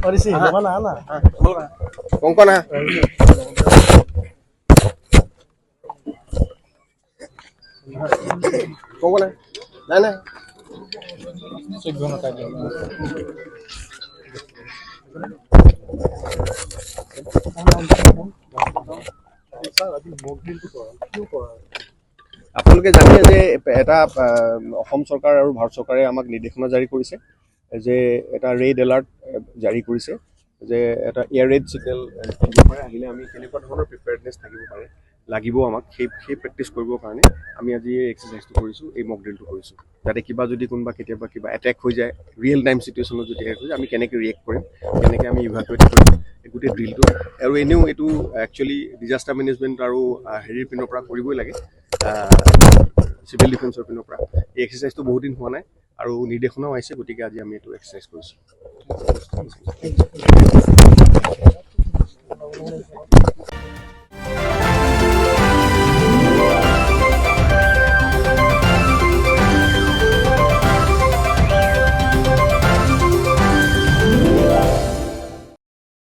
আহা। তোমালোক আহা। কংকন, আহা। কংকন, আহা। নাই নাই। আপোনালোকে জানে যে এটা অসম চৰকাৰ আৰু ভাৰত চৰকাৰে আমাক নিৰ্দেশনা জাৰি কৰিছে যে এটা ৰেড এলাৰ্ট জাৰি কৰিছে যে এটা এয়াৰ ৰেড ছিগনেল পাৰে আহিলে আমি কেনেকুৱা ধৰণৰ প্ৰিপেয়াৰনেছ থাকিব পাৰে লাগিব আমাক, সেই প্ৰেক্টিচ কৰিবৰ কাৰণে আমি আজি এই এক্সাৰচাইজটো কৰিছোঁ, এই মক ড্ৰিলটো কৰিছোঁ, যাতে কিবা যদি কোনোবা কেতিয়াবা কিবা এটেক হৈ যায়, ৰিয়েল টাইম চিটুৱেশ্যনত যদি এটেক হৈ যায়, আমি কেনেকৈ ৰিয়েক্ট কৰিম, কেনেকৈ আমি ইভাকুৱেট কৰিম, এই গোটেই ড্ৰিলটো। আৰু এনেও এইটো একচুৱেলি ডিজাষ্টাৰ মেনেজমেণ্ট আৰু হেৰিৰ পিনৰ পৰা কৰিবই লাগে, চিভিল ডিফেন্সৰ পিনৰ পৰা। এই এক্সাৰচাইজটো বহুত দিন হোৱা নাই আৰু নিৰ্দেশনাও আহিছে, গতিকে আজি আমি এইটো এক্সাৰচাইজ কৰিছোঁ।